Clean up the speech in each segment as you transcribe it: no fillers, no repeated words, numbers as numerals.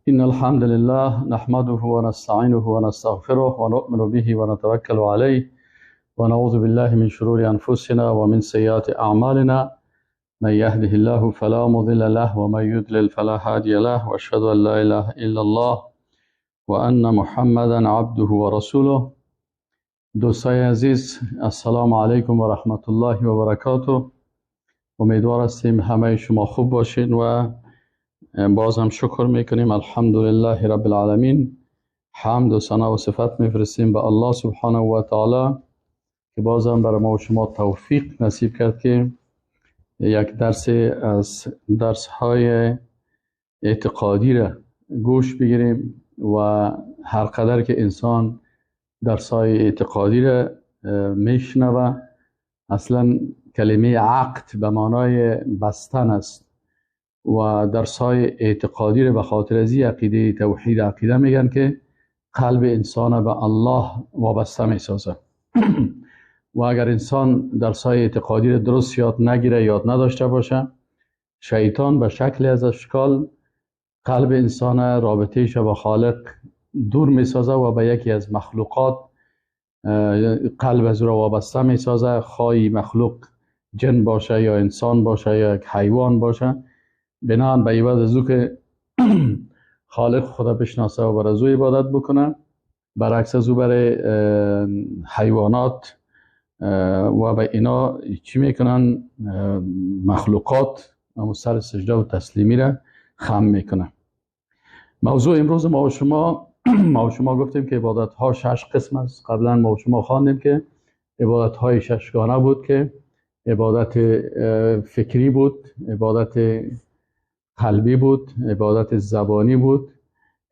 إن الحمد لله نحمده ونستعينه ونستغفره ونؤمن به ونتوكل عليه ونعوذ بالله من شرور أنفسنا ومن سيئات أعمالنا، من يهده الله فلا مضل له ومن يضلل فلا هادي له، وأشهد أن لا إله إلا الله وأن محمدا عبده ورسوله. دوستای عزیز، السلام علیکم و رحمت الله و برکاته. امیدوار هستیم همه شما خوب باشین و باز هم شکر میکنیم. الحمدلله رب العالمین. حمد و ثنا و صفت میفرستیم به الله سبحانه و تعالی که باز هم برای ما و شما توفیق نصیب کرد که یک درس از درس های اعتقادی را گوش بگیریم و هر قدر که انسان درس های اعتقادی را میشنوه، اصلا کلمه عقد به معنای بستن است و درس های اعتقادی را به خاطر از عقیده توحید عقیده میگن که قلب انسان به الله وابسته میسازه و اگر انسان درس های اعتقادی را درست یاد نگیره، یاد نداشته باشه، شیطان به شکل از اشکال قلب انسان رابطه‌اش با خالق دور میسازه و به یکی از مخلوقات قلب از او را وابسته میسازه، خواهی مخلوق جن باشه یا انسان باشه یا یک حیوان باشه. بنابراین به عوض از او که خالق خدا بشناسه و بر از او عبادت بکنه، برعکس از او برای حیوانات و به اینا چی میکنن؟ مخلوقات اما سر سجده و تسلیمی را خم میکنه. موضوع امروز ما و شما گفتیم که عبادت ها 6 قسم است. قبلا ما و شما خواندیم که عبادت های ششگانه بود که عبادت فکری بود، عبادت قلبی بود، عبادت زبانی بود،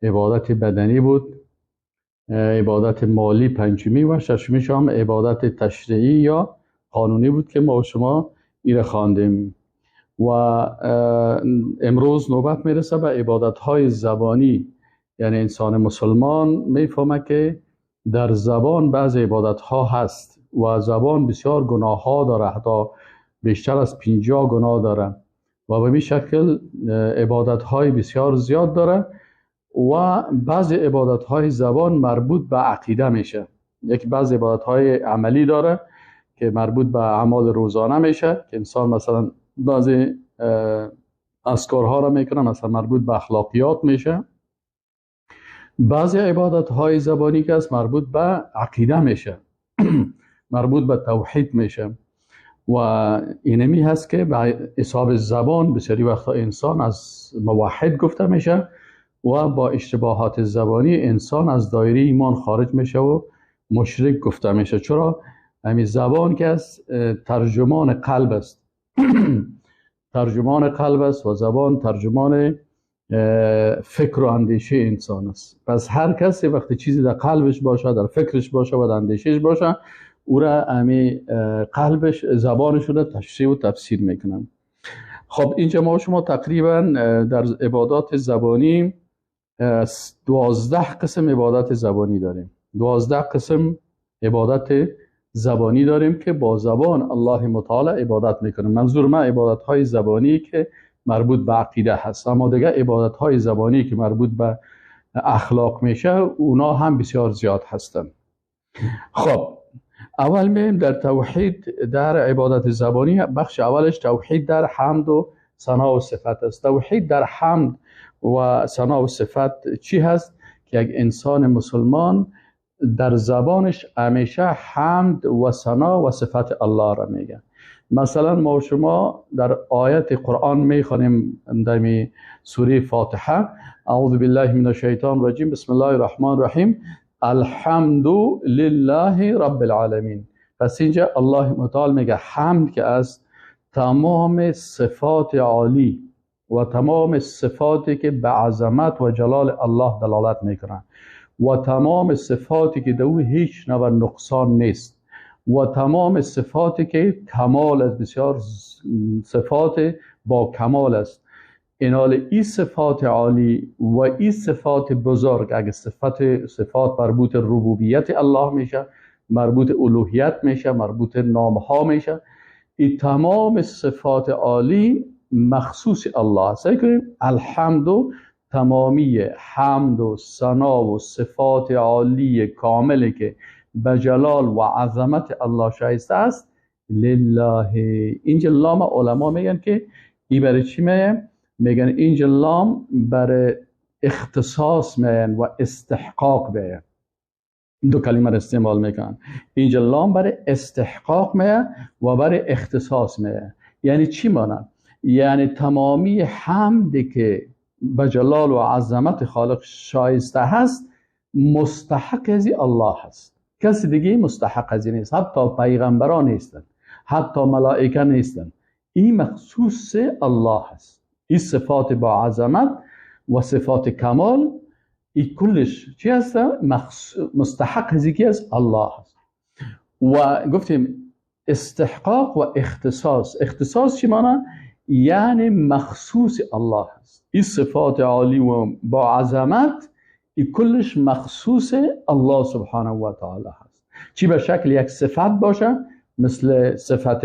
عبادت بدنی بود، عبادت مالی پنجمی و ششمیش هم عبادت تشریعی یا قانونی بود که ما و شما ایره خواندیم. و امروز نوبت میرسه به عبادت های زبانی. یعنی انسان مسلمان میفهمه که در زبان بعض عبادت ها هست و زبان بسیار گناه ها داره، حتی بیشتر از 50 گناه داره و به این شکل عبادت های بسیار زیاد داره و بعض عبادت های زبان مربوط به عقیده میشه. یک بعض عبادت های عملی داره که مربوط به اعمال روزانه میشه که انسان مثلا بعضی اذکارها را میکنه، مثلا مربوط به اخلاقیات میشه. بعضی عبادت های زبانی که است مربوط به عقیده میشه، مربوط به توحید میشه و اینمی هست که به حساب زبان بسیاری وقتا انسان از موحد گفته میشه و با اشتباهات زبانی انسان از دایره ایمان خارج میشه و مشرک گفته میشه. چرا؟ همین زبان که است ترجمان قلب است ترجمان قلب است و زبان ترجمان فکر و اندیشه انسان است. پس هر کسی وقتی چیزی در قلبش باشه، در فکرش باشه و در اندیشهش باشه، او را امی قلبش زبانش را تشریح و تفسیر میکنن. خب اینجا ما شما تقریبا در عبادات زبانی 12 قسم عبادت زبانی داریم. 12 قسم عبادت زبانی داریم که با زبان الله متعال عبادت میکنیم. منظور ما عبادت های زبانی که مربوط به عقیده هست، اما دیگه عبادت های زبانی که مربوط به اخلاق میشه اونا هم بسیار زیاد هستن. خب اول میایم در توحید در عبادت زبانی. بخش اولش توحید در حمد و ثنا و صفت است. توحید در حمد و ثنا و صفت چی هست؟ که یک انسان مسلمان در زبانش همیشه حمد و ثنا و صفت الله را میگه. مثلا ما و شما در آیت قرآن میخوانیم در سوره فاتحه، اعوذ بالله من الشیطان الرجیم، بسم الله الرحمن الرحیم، الحمد لله رب العالمین. پس اینجا الله متعال میگه حمد که از تمام صفات عالی و تمام صفاتی که به عظمت و جلال الله دلالت میکنن و تمام صفاتی که در او هیچ نوع نقصان نیست و تمام صفاتی که کمال است، بسیار صفات با کمال است. اینال این صفات عالی و این صفات بزرگ، اگه صفات مربوط ربوبیت الله میشه، مربوط الوهیت میشه، مربوط نامها میشه، این تمام صفات عالی مخصوص الله است. سعی کنیم الحمد تمامی حمد و ثنا و صفات عالی کامل که به جلال و عظمت الله شایسته است لله. اینجا لام علما میگن که ای برای چی میگن؟ میگن اینجا لام برای اختصاص میگن و استحقاق میگن. دو کلمه را استعمال میکنن. اینجا لام برای استحقاق میگن و برای اختصاص میگن. یعنی چی معنی؟ یعنی تمامی حمد که به جلال و عظمت خالق شایسته هست مستحق از الله هست. کسی دیگه مستحق از نیست، حتی پیغمبران نیستند، حتی ملائکه نیستند. این مخصوص الله هست. این صفات با عظمت و صفات کمال این کلش چی هست؟ مستحق از کی است؟ الله هست. و گفتیم استحقاق و اختصاص. اختصاص چی معنی؟ یعنی مخصوص الله هست. این صفات عالی و با عظمت این کلش مخصوص الله سبحانه و تعالی هست. چی به شکل یک صفت باشه، مثل صفت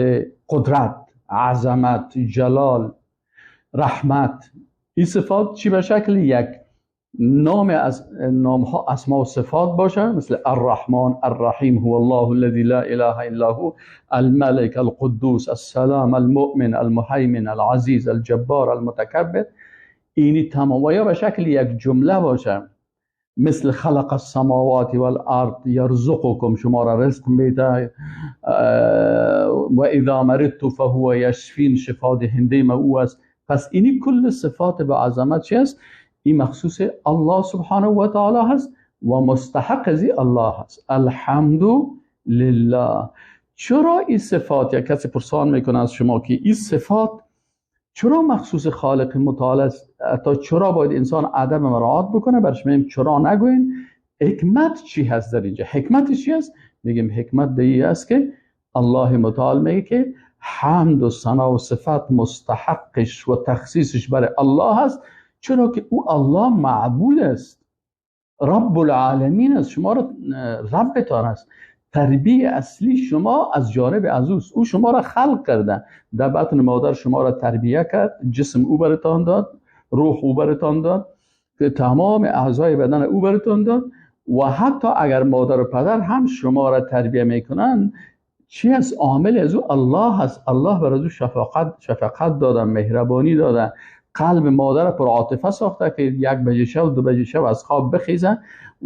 قدرت، عظمت، جلال، رحمت، این صفات چی به شکل یک نام از نامها اسما و صفات باشه، مثل الرحمن، الرحیم، هو الله الذي لا اله الا هو، الملك، القدوس، السلام، المؤمن، المهیمن، العزیز، الجبار، المتکبر. اینی تمام. و یا به شکل یک جمله باشه، مثل خلق السماوات والارض یرزقکم، شما را رزق میده، و اذا مرضت فهو یشفین، شفا دهنده ما او است. پس اینی کل صفات به عظمت چی است؟ این مخصوص الله سبحانه و تعالی هست و مستحق از الله هست. الحمد لله. چرا این صفات، یا کسی پرسان میکنه از شما که این صفات چرا مخصوص خالق متعال است، تا چرا باید انسان ادب مراعات بکنه؟ برش میگیم چرا نگوین، حکمت چی هست در اینجا؟ حکمت چی هست؟ میگیم حکمت در است که الله متعال میگه که حمد و ثنا و صفت مستحقش و تخصیصش برای الله هست، چرا که او الله معبود است، رب العالمین است، شما را ربتان است. تربیه اصلی شما از جانب از اوست، او شما را خلق کرده، در بطن مادر شما را تربیه کرد، جسم او براتان داد، روح او براتان داد، تمام اعضای بدن او براتان داد. و حتی اگر مادر و پدر هم شما را تربیه میکنن، چی از عامل از او؟ الله هست. الله بر از او شفقت داده، مهربانی داده، قلب مادر پر عاطفه ساخته که 1 بجه شب 2 بجه شب از خواب بخیزه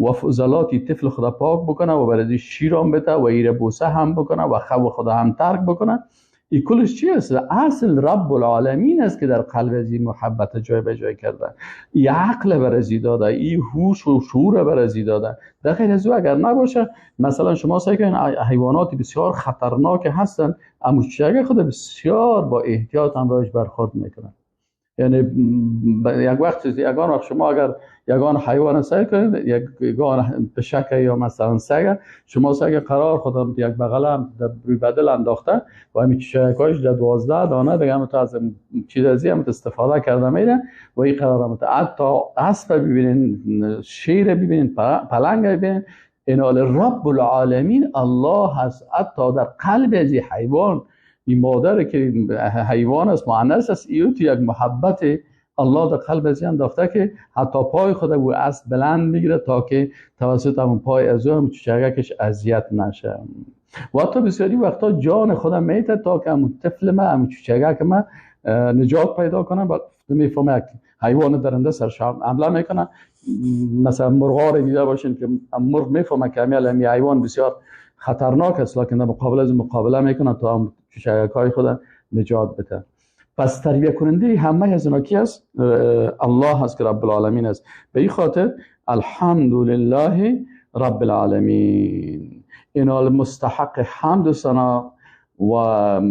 و فضلاتی طفل خدا پاک بکنه و برای شیر هم بده و ایره بوسه هم بکنه و خو خدا هم ترک بکنه. این کلش چی است؟ اصل رب العالمین است که در قلب از این محبت جای به جای کرده، این عقل برازی داده، این هوش و شعور برازی داده. در غیر از او اگر نباشه، مثلا شما سعی کنین حیوانات بسیار خطرناک هستن، اما چیزی خود بسیار با احتیاط همراهش برخورد میکنن. یعنی یک وقت یگان وقت شما اگر یگان حیوان سعی کنید، یگان پشک یا مثلا سگ، شما سگ قرار خودم یک بغلم در روی بدل انداخته و همین چشایکایش در 12 دانه دیگه هم تو از چیز ازی هم استفاده کرده میره و این قرار هم حتی اسب ببینین، شیر ببینین، پلنگ ببینین، اینال رب العالمین الله هست. حتی در قلب از حیوان، این مادر که حیوان است، مؤنث است، ایو تو یک محبت الله در قلب از انداخته که حتی پای خود او اسب بلند میگیره تا که توسط همون پای از او هم چچگکش اذیت نشه. و حتی بسیاری وقتا جان خودم میته تا که همون طفل ما، همون چچگک ما نجات پیدا کنه. بعد میفهمه یک حیوان درنده سرش حمله میکنه. مثلا مرغا رو دیده باشین که مرغ میفهمه که همین حیوان بسیار خطرناک است، لکن در مقابل از مقابله میکنه تا هم چشایک‌های خود نجات بده. پس تربیه کننده همه از اینا کی است؟ الله هست که رب العالمین است. به این خاطر الحمدلله رب العالمین، اینا مستحق حمد و ثنا و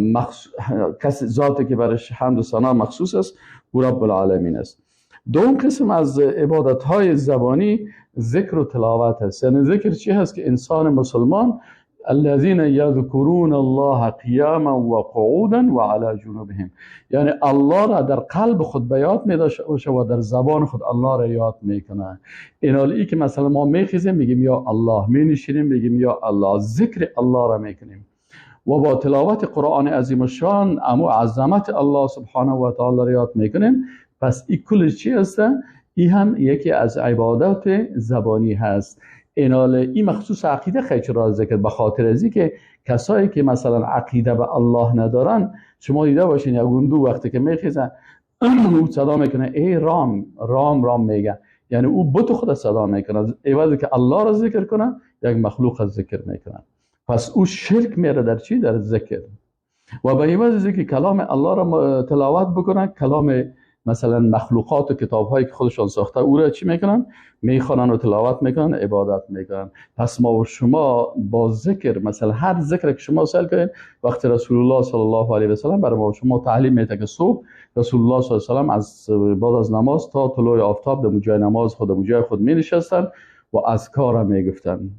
کس ذاتی که برش حمد و ثنا مخصوص است او رب العالمین است. دوم قسم از عبادت های زبانی ذکر و تلاوت است. یعنی ذکر چی هست؟ که انسان مسلمان الذين يذكرون الله قیاما و قعودا و علی جنوبهم، یعنی الله را در قلب خود به یاد می داشته باشه و در زبان خود الله را یاد میکنه. این حالی که مثلا ما میخیزیم میگیم یا الله، می نشینیم میگیم یا الله، ذکر الله را میکنیم و با تلاوت قرآن عظیم الشان امو عظمت الله سبحانه و تعالی را یاد میکنیم. پس این کل چی است؟ این هم یکی از عبادات زبانی هست. این مخصوص عقیده خیلی چرا ذکر، به خاطر از که کسایی که مثلا عقیده به الله ندارن، شما دیده باشین یک دو وقتی که میخیزن او صدا میکنه ای رام رام رام میگه، یعنی او بت خود صدا میکنه، عوض که الله را ذکر کنه یک مخلوق را ذکر میکنه. پس او شرک میره در چی؟ در ذکر. و به عوض که کلام الله را تلاوت بکنه، کلام مثلا مخلوقات و کتاب‌هایی که خودشان ساخته او را چی میکنن؟ میخوانن و تلاوت میکنن، عبادت میکنن. پس ما و شما با ذکر، مثلا هر ذکر که شما سأل کنین، وقتی رسول الله صلی الله علیه و سلم برای ما و شما تعلیم میده که صبح رسول الله صلی الله علیه و سلم از بعد از نماز تا طلوع آفتاب در جای نماز خود جای خود می نشستن و اذکار میگفتن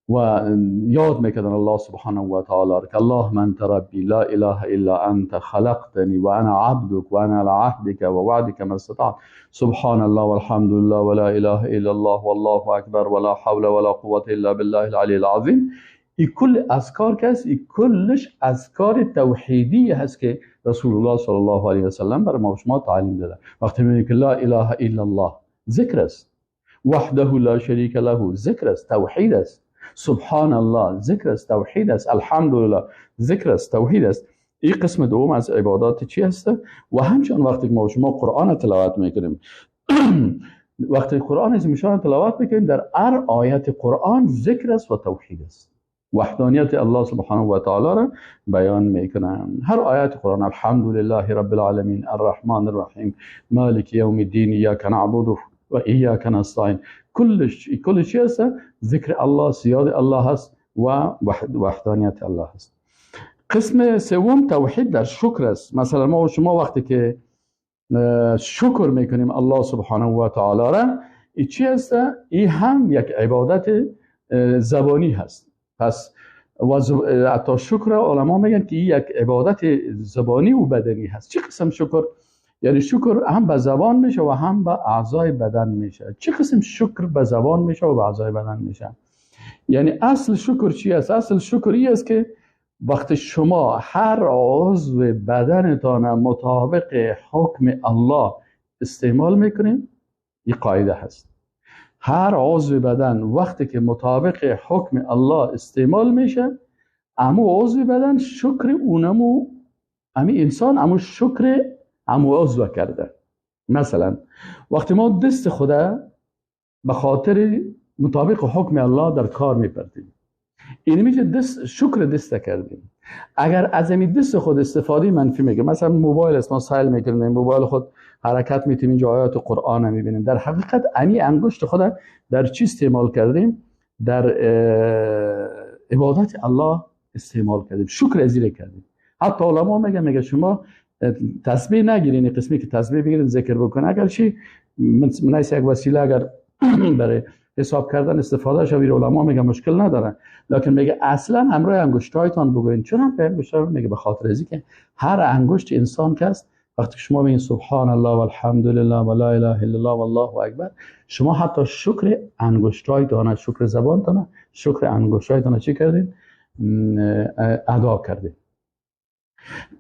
و یاد میکردن الله سبحانه و تعالی که اللهم انت ربی لا اله الا انت خلقتنی و انا عبدک و انا علی عهدک و وعدک ما استطعت سبحان الله والحمد لله ولا اله الا الله والله اکبر ولا حول ولا قوة الا بالله العلی العظیم. این کل اذکار که هست، این کلش اذکار توحیدی هست که رسول الله صلی الله علیه و سلم برای ما و شما تعلیم داده. وقتی میگیم که لا اله الا الله ذکر است، وحده لا شریک له ذکر است، توحید است، سبحان الله ذکر است، توحید است، الحمدلله ذکر است، توحید است. این قسم دوم از عبادات چی هست؟ و همچنین وقتی که ما شما قرآن تلاوت میکنیم، وقتی قرآن از میشان تلاوت میکنیم، در هر آیت قرآن ذکر است و توحید است، وحدانیت الله سبحانه و تعالی را بیان میکنن. هر آیت قرآن الحمدلله رب العالمین الرحمن الرحیم مالک یوم الدین ایاک نعبد و ایاک نستعین، کل چی هست؟ ذکر الله، سیاد الله هست و وحدانیت الله هست. قسم سوم توحید در شکر است. مثلا ما و شما وقتی که شکر میکنیم الله سبحانه و تعالی را، ای چی هست؟ ای هم یک عبادت زبانی هست. پس حتی شکر علما میگن که یک عبادت زبانی و بدنی هست. چه قسم شکر؟ یعنی شکر هم به زبان میشه و هم به اعضای بدن میشه. چه قسم شکر به زبان میشه و به اعضای بدن میشه؟ یعنی اصل شکر چی است؟ اصل شکر این است که وقتی شما هر عضو بدنتان مطابق حکم الله استعمال میکنین، این قاعده هست. هر عضو بدن وقتی که مطابق حکم الله استعمال میشه، امو عضو بدن شکر اونمو، امی انسان امو شکر امو عضو کرده. مثلا وقتی ما دست خدا به خاطر مطابق حکم الله در کار میپردیم، این میشه دست شکر دست کردیم. اگر از این دست خود استفاده منفی میگه، مثلا موبایل است، ما سایل میکنیم، موبایل خود حرکت میتیم، اینجا آیات قرآن میبینیم، در حقیقت امی انگشت خود در چی استعمال کردیم؟ در عبادت الله استعمال کردیم، شکر ازیره کردیم. حتی علما میگه شما تسبیح نگیرین، قسمی که تسبیح بگیرین ذکر بکنه، اگر چی من یک وسیله اگر برای حساب کردن استفاده شوید، علما میگه مشکل نداره، لکن میگه اصلا همراه انگشتایتان بگوین. چون هم به انگشتای میگه؟ به خاطر ازی که هر انگشت انسان که است، وقتی شما میگین سبحان الله والحمدلله و لا اله الا الله والله اکبر، شما حتی شکر انگشتایتان، شکر زبانتان، شکر انگشتایتان چی کردین؟ ادا کردین.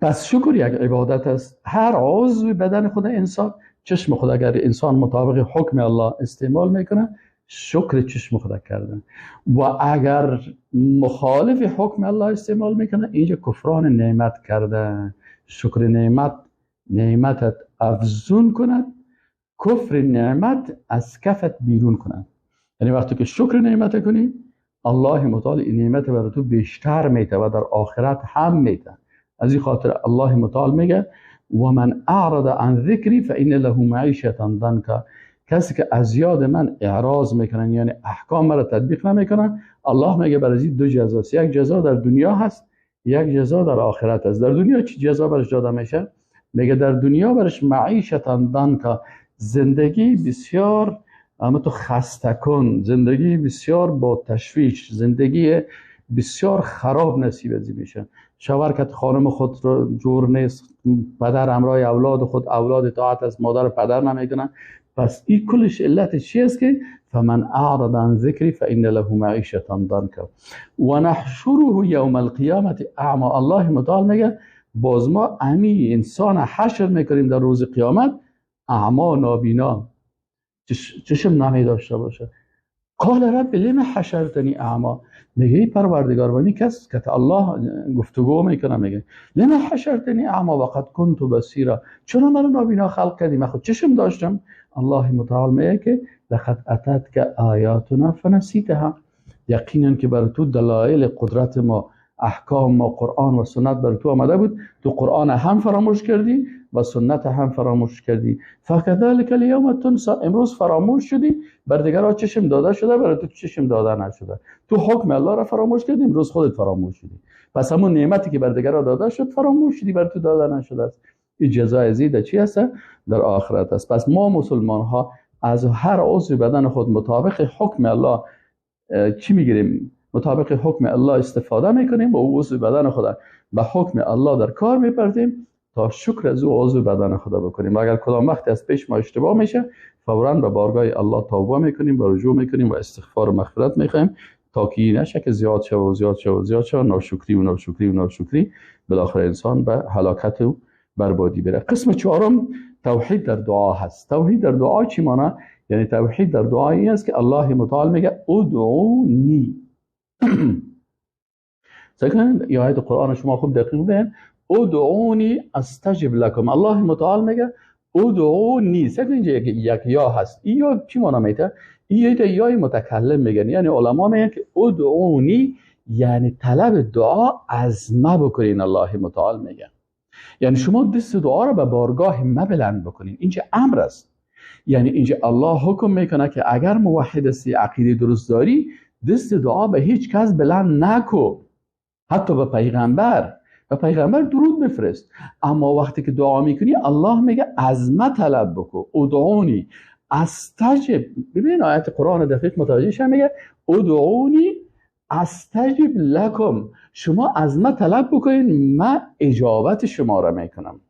پس شکر یک عبادت است. هر عضو بدن خود انسان، چشم خود اگر انسان مطابق حکم الله استعمال میکنه، شکر چشم خود کردن، و اگر مخالف حکم الله استعمال میکنه، اینجا کفران نعمت کرده. شکر نعمت، نعمتت افزون کند، کفر نعمت از کفت بیرون کند. یعنی وقتی که شکر نعمت کنی، الله متعال این نعمت برای تو بیشتر میته و در آخرت هم میته. از این خاطر الله متعال میگه و من اعرض عن ذکری فان له معیشة ضنکا، کسی که از یاد من اعراض میکنن، یعنی احکام مرا تطبیق نمیکنن، الله میگه برای دو جزاست، یک جزا در دنیا هست، یک جزا در آخرت هست. در دنیا چی جزا برش داده میشه؟ میگه در دنیا برش معیشة ضنکا، زندگی بسیار اما تو خسته کن، زندگی بسیار با تشویش، زندگی بسیار خراب نصیب ازی میشه. شوهر که خانم خود رو جور نیست، پدر همراه اولاد خود، اولاد اطاعت از مادر و پدر نمیکنن. پس این کلش علت چی است؟ که فمن اعرض عن ذکری فان له معیشة ضنکا و نحشره یوم القیامة اعمی. الله متعال میگه باز ما امی انسان حشر میکنیم در روز قیامت اعما، نابینا. چشم نمی داشته باشه. قال رب لم حشرتنی اعما، میگه ای پروردگار، با این کس که الله گفتگو میکنه، میگه لم حشرتنی اعما وقد كنت بصیرا، چرا منو نابینا خلق کردی؟ من خود چشم داشتم. الله متعال میگه که لقد اتتک آیاتنا فنسیتها، یقینا که بر تو دلایل قدرت ما، احکام ما، قرآن و سنت بر تو آمده بود، تو قرآن هم فراموش کردی و سنت هم فراموش کردی. فکذلک الیوم تنسی، امروز فراموش شدی، بر دیگرها چشم داده شده، بر تو چشم داده نشده. تو حکم الله را فراموش کردی، امروز خودت فراموش شدی. پس همون نعمتی که بر دیگرها داده شد فراموش شدی، بر تو داده نشده است. این جزای زید چی هست؟ در آخرت است. پس ما مسلمان ها از هر عضو بدن خود مطابق حکم الله چی میگیریم؟ مطابق حکم الله استفاده میکنیم و او عضو بدن خود به حکم الله در کار میپردیم تا شکر از او عضو بدن خدا بکنیم. و اگر کدام وقت از پیش ما اشتباه میشه، فوراً به بارگاه الله توبه میکنیم و رجوع میکنیم و استغفار و مغفرت میخوایم تا که نشه که زیاد شه و زیاد شه و زیاد شه، ناشکری و ناشکری و ناشکری، بالاخره انسان به هلاکت و بربادی بره. قسم چهارم توحید در دعا هست. توحید در دعا چی معنی؟ یعنی توحید در دعا این است که الله متعال میگه ادعونی. سکن یا آیت قرآن شما خوب دقیق ببین، ادعونی استجب لکم. الله متعال میگه ادعونی. سکن اینجا یک یا هست. این یا چی معنی میده؟ این یای متکلم میگن، یعنی علما میگن که ادعونی یعنی طلب دعا از ما بکنین. الله متعال میگه یعنی شما دست دعا را به بارگاه ما بلند بکنین. اینجا امر است، یعنی اینجا الله حکم میکنه که اگر موحد هستی، عقیده درست داری، دست دعا به هیچ کس بلند نکو، حتی به پیغمبر. به پیغمبر درود بفرست، اما وقتی که دعا میکنی الله میگه از ما طلب بکو، ادعونی استجب. ببینید آیت قرآن دقیق متوجه شم، میگه ادعونی استجب لکم، شما از ما طلب بکنین، من اجابت شما را میکنم،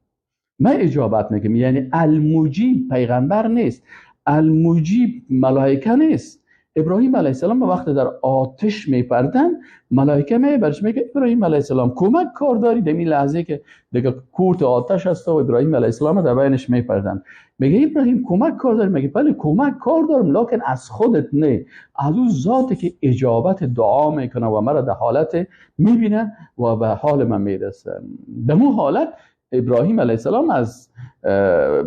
من اجابت میکنم. یعنی المجیب پیغمبر نیست، المجیب ملائکه نیست. ابراهیم علیه السلام وقتی در آتش میپردن، ملائکه می برش میگه ابراهیم علیه السلام کمک کار داری؟ در این لحظه که دیگه کورت آتش هست و ابراهیم علیه السلام در بینش میپردن، میگه ابراهیم کمک کار داری؟ میگه بله کمک کار دارم، لکن از خودت نه، از اون ذاتی که اجابت دعا میکنه و مرا در حالت میبینه و به حال من میرسه. در اون حالت ابراهیم علیه السلام از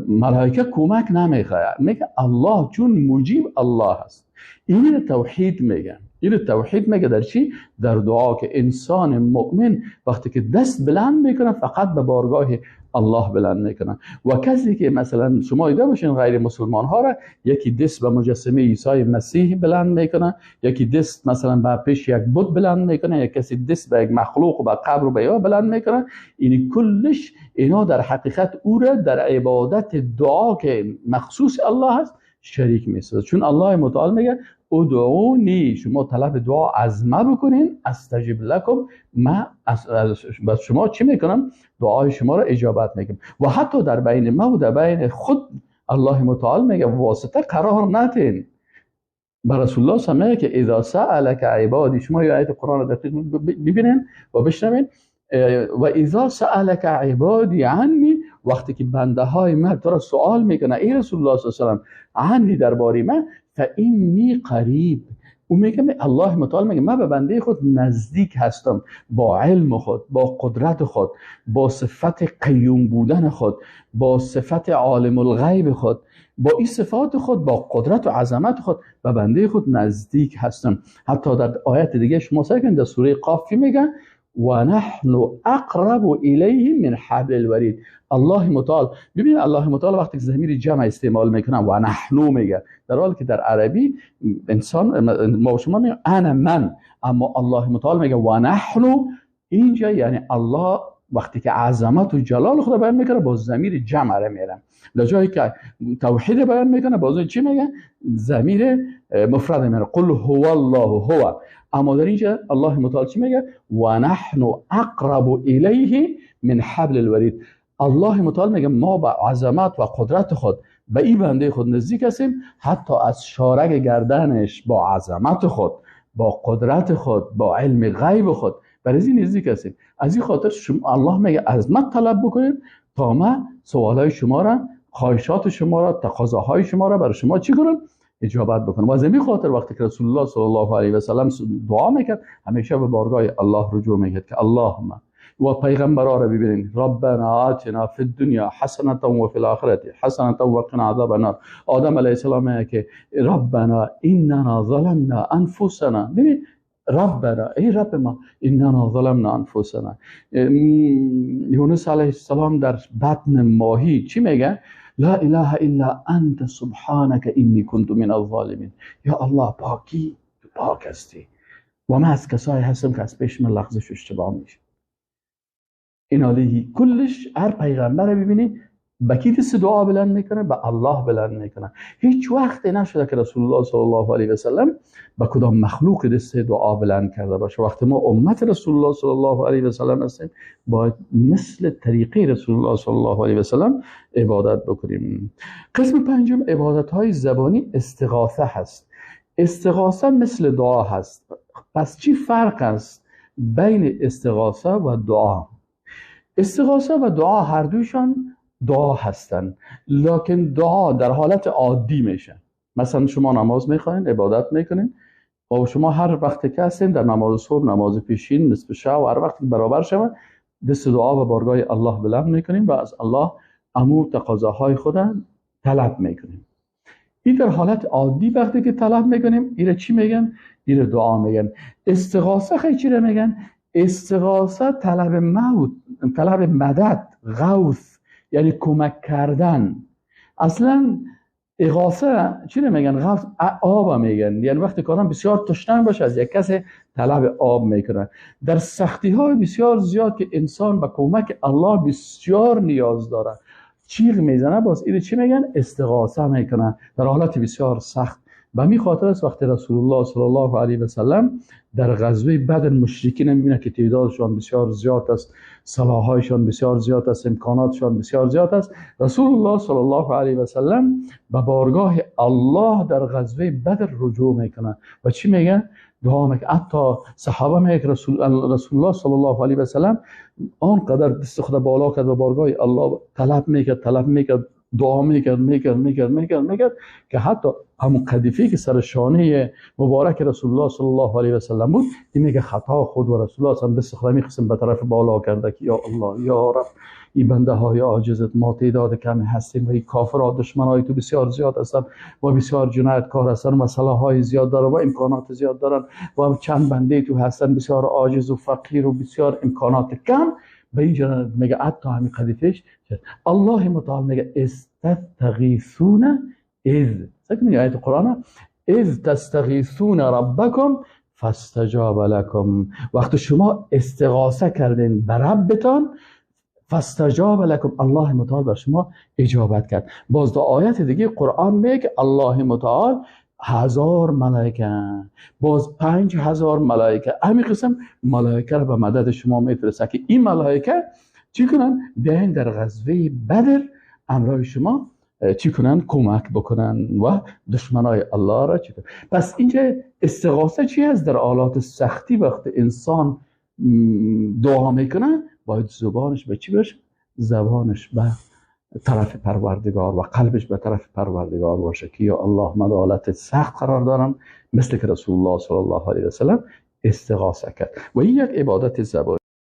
ملائکه کمک نمیخواد، میگه الله، چون مجیب الله هست. این توحید میگن، این توحید میگه در چی؟ در دعا، که انسان مؤمن وقتی که دست بلند میکنه فقط به بارگاه الله بلند میکنه. و کسی که مثلا شما دیده باشین غیر مسلمان ها را، یکی دست به مجسمه عیسی مسیح بلند میکنه، یکی دست مثلا به پیش یک بت بلند میکنه، یک کسی دست به یک مخلوق و به قبر و به یا بلند میکنه. این کلش اینا در حقیقت او را در عبادت دعا که مخصوص الله هست شریک میسازه. چون الله متعال میگه ادعونی، شما طلب دعا از ما بکنین، استجب لکم، ما از شما چی میکنم؟ دعای شما را اجابت میکنم. و حتی در بین ما و در بین خود الله متعال میگه واسطه قرار ندین. بر رسول الله میگه که اذا سألک عبادی، شما یه آیت قرآن دقیق ببینین و بشنوین، و اذا سألک عبادی عنی، وقتی که بنده های من تو را سوال میکنه ای رسول الله صلی الله علیه و سلم، عنی درباره من، فانی قریب، او میگه الله متعال میگه من به بنده خود نزدیک هستم، با علم خود، با قدرت خود، با صفت قیوم بودن خود، با صفت عالم الغیب خود، با این صفات خود، با قدرت و عظمت خود به بنده خود نزدیک هستم. حتی در آیت دیگه شما سعی کنید در سوره قاف میگه و نحن اقرب الیه من حبل الورید. الله متعال، ببین الله متعال وقتی که ضمیر جمع استعمال میکنه و نحن میگه، در حالی که در عربی انسان ما و شما میگه انا من، اما الله متعال میگه و نحن اینجا، یعنی الله وقتی که عظمت و جلال خدا بیان میکنه با ضمیر جمع را میره، در جایی که توحید بیان میکنه باز چی میگه؟ ضمیر مفرد میره، قل هو الله هو. اما در اینجا الله متعال چی میگه؟ و نحن اقرب الیه من حبل الورید. الله متعال میگه ما با عظمت و قدرت خود به این بنده خود نزدیک هستیم، حتی از شارگ گردنش با عظمت خود، با قدرت خود، با علم غیب خود برای این نزدیک هستیم. از این خاطر شما الله میگه از من طلب بکنید تا من سوالای شما را خواهشات شما را، تقاضاهای شما را برای شما چی کنن؟ اجابت بکنه. و از این خاطر وقتی که رسول الله صلی الله علیه و سلم دعا میکرد همیشه به بارگاه الله رجوع میکرد که اللهم، و پیغمبرا را ببینین، ربنا آتنا فی الدنیا حسنه و فی الاخره حسنه و قنا عذاب النار. آدم علیه السلام میگه که ربنا اننا ظلمنا انفسنا. ببین ربنا، ای رب ما، اننا ظلمنا انفسنا. یونس علیه السلام در بطن ماهی چی میگه؟ لا اله الا انت سبحانك انی كنت من الظالمین. یا الله پاکی، تو پاک هستی و من از کسایی هستم که از پیش من لغزش اشتباه میشه. این علیه کلش هر پیغمبر ببینی به کی دست دعا بلند میکنه؟ به الله بلند میکنه. هیچ وقت نشده که رسول الله صلی الله علیه و سلم به کدام مخلوق دست دعا بلند کرده باشه. وقتی ما امت رسول الله صلی الله علیه و سلم هستیم باید مثل طریقه رسول الله صلی الله علیه و سلم عبادت بکنیم. قسم پنجم عبادت های زبانی استغاثه هست. استغاثه مثل دعا هست. پس چی فرق است بین استغاثه و دعا؟ استغاثه و دعا هر دوشان دعا هستن، لکن دعا در حالت عادی میشه. مثلا شما نماز میخواین، عبادت میکنین و شما هر وقت که هستین در نماز صبح، نماز پیشین، نصف شب و هر وقت برابر شود دست دعا و بارگاه الله بلند میکنیم و از الله امور تقاضاهای خود طلب میکنیم. این در حالت عادی وقتی که طلب میکنیم ایره چی میگن؟ ایره دعا میگن. استغاثه خیلی چی رو میگن؟ استغاثه طلب موت، طلب مدد، غوث، یعنی کمک کردن. اصلا اغاثه چی میگن؟ غوث آب میگن. یعنی وقتی که آدم بسیار تشنه باشه از یک کسی طلب آب میکنه. در سختی های بسیار زیاد که انسان به کمک الله بسیار نیاز داره چیغ میزنه، باز اینو چی میگن؟ استغاثه میکنه در حالت بسیار سخت. به می خاطر است وقتی رسول الله صلی الله علیه و سلم در غزوه بدر مشرکین میبینه که تعدادشان بسیار زیاد است، سلاح‌هایشان بسیار زیاد است، امکاناتشان بسیار زیاد است، رسول الله صلی الله علیه و سلم به بارگاه الله در غزوه بدر رجوع میکنه و چی میگه؟ دعا میکنه. حتی صحابه میگه رسول الله صلی الله علیه و سلم آنقدر دست خود بالا کرد و بارگاه الله طلب میکرد، طلب میکرد، دعا میکرد، میکرد، میکرد، میکرد، میکرد که حتی همون قدیفه که سر شانه مبارک رسول الله صلی الله علیه و سلم بود، این میگه خطا خود و رسول الله صلی دست خود میخصم به طرف بالا کرده که یا الله، یا رب، این بنده های عاجزت، ما تعداد کمی هستیم و این کافرها دشمنای تو بسیار زیاد هستن و بسیار جنایتکار هستن و سلاح‌های زیاد دارن و امکانات زیاد دارن و چند بنده تو هستن بسیار عاجز و فقیر و بسیار امکانات کم. به اینجا میگه حتی همین قدیفش الله متعال میگه استغیثون اذ، سکن آیت قرآن، اذ تستغیثون ربکم فاستجاب لکم. وقتی شما استغاثه کردین به ربتان فاستجاب لکم، الله متعال بر شما اجابت کرد. باز در آیت دیگه قرآن میگه الله متعال 1000 ملائکه، باز 5000 ملائکه، همین قسم ملائکه رو به مدد شما میفرسته که این ملائکه چی کنن؟ بیاین در غزوه بدر امرای شما چی کنن؟ کمک بکنن و دشمنای الله را چی کنن. پس اینجا استغاثه چی هست؟ در آلات سختی وقت انسان دعا میکنه باید زبانش به چی باشه؟ زبانش به طرف پروردگار و قلبش به طرف پروردگار باشه که یا الله من حالت سخت قرار دارم، مثل که رسول الله صلی الله علیه و سلم استغاثه کرد. و این یک عبادت زبانی.